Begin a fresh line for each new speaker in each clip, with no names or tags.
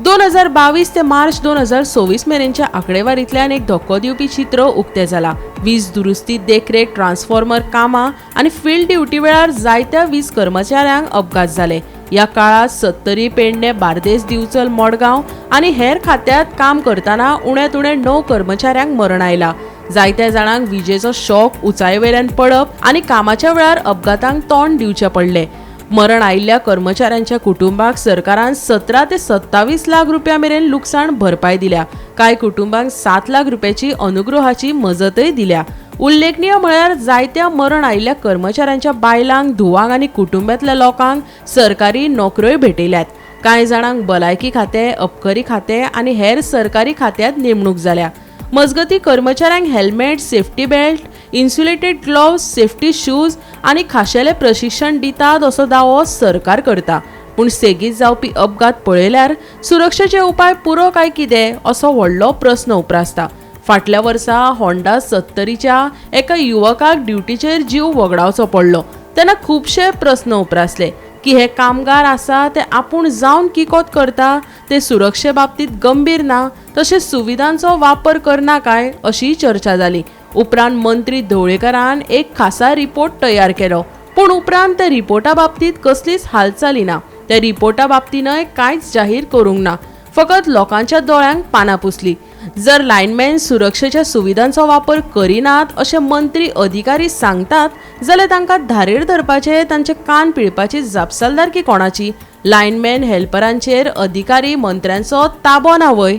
2022 ते मार्च 2026 मेरेनच्या आंकडेवारींतल्यान एक धक्को दिवपी चित्र उक्तें जालां. वीज दुरुस्ती, देखरेख, ट्रान्सफॉर्मर कामां आनी फील्ड ड्युटी वेळार जायत्या वीज कर्मचाऱ्यांक अपघात जाले. ह्या काळांत सत्तरी, पेडणे, बार्देस, दिवचल, मडगांव आनी हेर खात्यांत काम करतना उण्यांत उणें 9 कर्मचाऱ्यांक मरण आयलां. जायत्या जाणांक विजेचो शॉक, उंचायेवेल्यान पडप आनी कामाच्या वेळार अपघातांक तोंड दिवचें पडलें. मरण आयिल्ल्या कर्मचाऱ्यांच्या कुटुंबाक सरकारान 17 ते 27 लाख रुपया मेरेन लुकसाण भरपाय दिल्या. कांय कुटुंबांक 7 लाख रुपयाची अनुग्रहाची मजतय दिल्या. उल्लेखनीय म्हळ्यार जायत्या मरण आयिल्ल्या कर्मचाऱ्यांच्या बायलांक, धुवांक आनी कुटुंबांतल्या लोकांक सरकारी नोकऱ्योय भेटयल्यात. कांय जाणांक भलायकी खातें, अबकारी खातें आनी हेर सरकारी खात्यांत नेमणूक जाल्या. मजगती कर्मचाऱ्यांक helmet, safety belt, insulated gloves, safety shoes आनी खाशेलें प्रशिक्षण दितात असो दावो सरकार करता. पूण सेगीत जावपी अपघात पळयल्यार सुरक्षेचे उपाय पुरो काय कितें असो व्हडलो प्रस्न उप्रासता. फाटल्या वर्सा होंडा सत्तरीच्या एका युवकाक ड्युटीचेर जीव वगडावचो पडलो तेन्ना खुबशे प्रस्न उप्रासले की हे कामगार आसा ते आपूण जावन किकोत करता, ते सुरक्षे बाबतींत गंभीर ना, तशेंच सुविधांचो वापर करना काय अशी चर्चा जाली. उपरांत मंत्री ढवळीकारान एक खासा रिपोर्ट तयार केलो, पूण उपरांत त्या रिपोर्टा बाबतींत कसलीच हालचाली ना. त्या रिपोर्टा बाबतीनय कांयच जाहीर करूंक ना, फकत लोकांच्या दोळ्यांक पानां पुसली. जर लायनमॅन सुरक्षेच्या सुविधांचो वापर करिनात अशें मंत्री अधिकारी सांगतात जाल्यार तांकां धारेर धरपाचे, तांचे कान पिळपाची जापसालदारकी कोणाची? लायनमॅन हेल्परांचेर अधिकारी मंत्र्यांचो ताबो ना व्हय?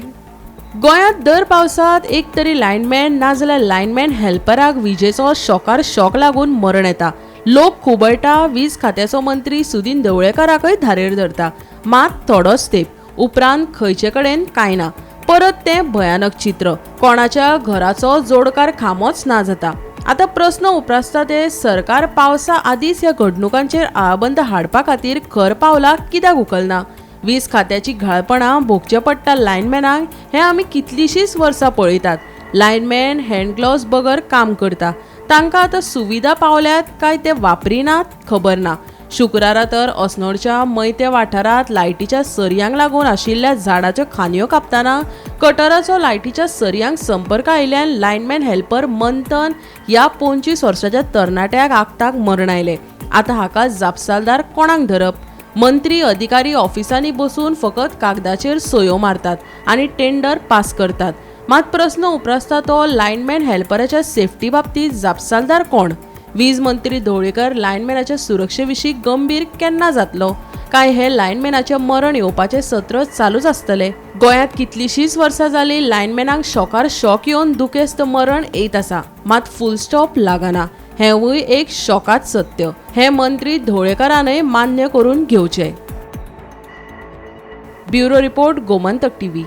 गोंयांत दर पावसांत एक तरी लायनमॅन नाजाल्यार लायनमॅन हेल्पराक विजेचो शॉकार शॉक लागून मरण येता. लोक खुबळटा, वीज खात्याचो मंत्री सुदिन ढवळेकाराकय धारेर धरता. मात थोडोच तेंप उपरांत खंयचे कडेन कांय ना. परत तें भयानक चित्र, कोणाच्या घराचो जोडकार खांबोच ना जाता. आतां प्रस्न उप्रासता ते सरकार पावसा आदींच ह्या घडणुकांचेर आळाबंद हाडपा खातीर खर पावलां कित्याक उखलना? वीज खात्याची घाळपणां भोगचें पडटा लायनमॅनांक हें आमी कितलींशींच वर्सां पळयतात. लायनमॅन हँड ग्लोव्स बगर काम करता, तांकां आतां सुविधा पावल्यात काय ते वापरिनात खबर ना. शुक्रारा तर अस्नोडच्या मयते वाठारांत लायटीच्या सरयांक लागून आशिल्ल्या झाडाच्यो खांदयो कापतना कटराचो लायटीच्या सरयांक संपर्क आयिल्ल्यान लायनमॅन हेल्पर मंथन ह्या 25 वर्साच्या तरणाट्याक आक्ताक मरण आयलें. आतां हाका जापसालदार कोणाक धरप? मंत्री अधिकारी ऑफिसांनी बसून फकत कागदाचेर सयो मारतात आनी टेंडर पास करतात. मात प्रस्न उप्रासता तो लायनमॅन हेल्पराच्या सेफ्टी बाबतींत जापसालदार कोण? वीज मंत्री ढवळीकर लायनमॅनाच्या सुरक्षे विशीं गंभीर केन्ना जातलो? काय हे लायनमॅनाचें मरण येवपाचें सत्र चालूच आसतलें? गोंयांत कितलींशींच वर्सां जालीं लायनमॅनांक शॉकार शॉक येवन दुखेस्त मरण येयत आसा, मात फूल स्टॉप लागना. हेंवूय एक शॉकात सत्य. हें मंत्री ढवळेकारानय मान्य करून घेवचें. Bureau report, Gomantak TV.